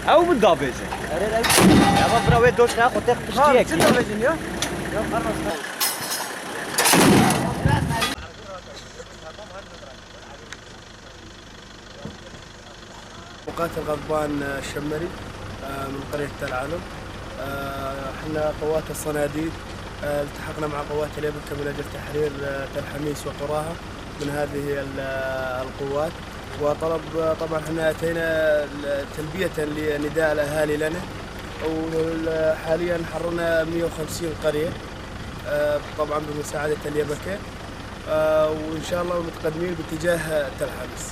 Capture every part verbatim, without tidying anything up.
Ew min davêje. Eva bira wê dost ya xwe tex piştiyek. Çi davêjin ya? مقاتل غضبان الشمري، آه، من قرية تل علم. آه، احنا قوات الصناديد، آه، التحقنا مع قوات اليبكة من أجل تحرير، آه، تل حميس وقراها من هذه ال-، آه، القوات. وطلب، آه، طبعًا احنا أتينا ل-، تلبية لنداء الأهالي لنا. وحاليًا حررنا مية وخمسين قرية، آه، طبعًا بمساعدة اليبكة. آه، وإن شاء الله متقدمين باتجاه تل حميس.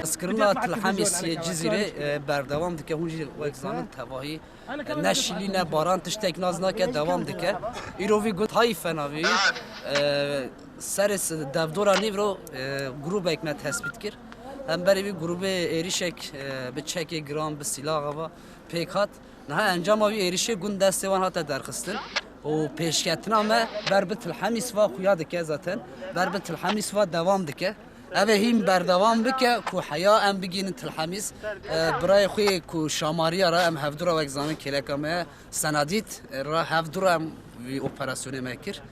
Hezkirina Til Hemîs yê Cizîrê, e, berdewam dike. Hûn jî wek zanin tevahî, e, ne şilî ne baran tiştek nas nake, dewam dike. Îro vî gund Tayîf fena vî, e, serê s-, devdora nîvro, e, grûbek me tespît kir. Hemberî vî grûbê êrişek, e, bi çekê giran, bi sîlaxa ve pêk hat. Niha encama vî êrişê gund destê wan hate derxistin û pêşketina me ber bi Til Hemîs va xuya dike zaten. Ber bi Til Hemîs va dewam dike. Ev ê hîn berdewam bike ku heya em bigihînin Til Hemîs. E, birayê xwe yê ku Şamariya re em hevdû re wek zanin kêleka me ye. Senadît, e, re hevdû re em vî operasyonê me kir.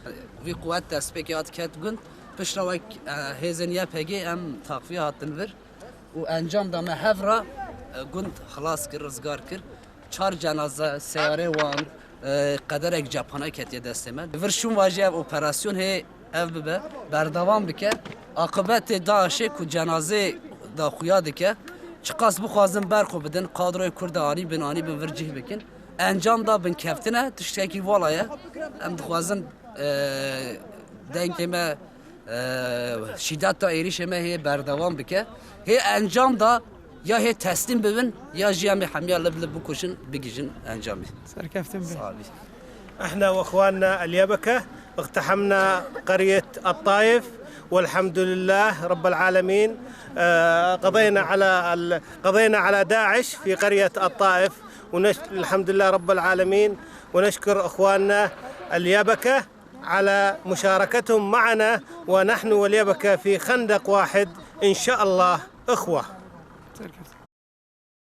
Vî quwet destpêkê hat ket gund. Piştre wek, e, hêzên Y P G em taqviye hatin vir. Û encam da me hev re, e, gund xilas kir, rizgar kir. Çar cenaze, seyarê wan, e, qederek cephane ketiye destê me. Vir şûn vajî ev operasyon hê ev bibe, berdewam bike. Aqibetê DAIŞê ku cenazê da xuya dike, çiqas bixwazin ber xwe bidin, kadroyê Kurd de anî bin, anî bin vir cih bikin. Encam da binkeftine, tiştekî vala ye. Em dixwazin, e, dengê me Ee, şîdeta êrîşê me hê berdewam bike. Hê encam da ya hê teslîm bibin ya jî em ê hemiya lib lib bikuşin, bigihîjin encamê. Serkeftin be. Sağ olun. احنا واخواننا اليبكة اقتحمنا قرية الطائف، والحمد لله رب العالمين. آه، قضينا على ال-، قضينا على داعش في قرية الطائف، ونش-، الحمد لله رب العالمين، ونشكر اخواننا اليبكة على مشاركتهم معنا، ونحن واليبكة في خندق واحد إن شاء الله إخوة.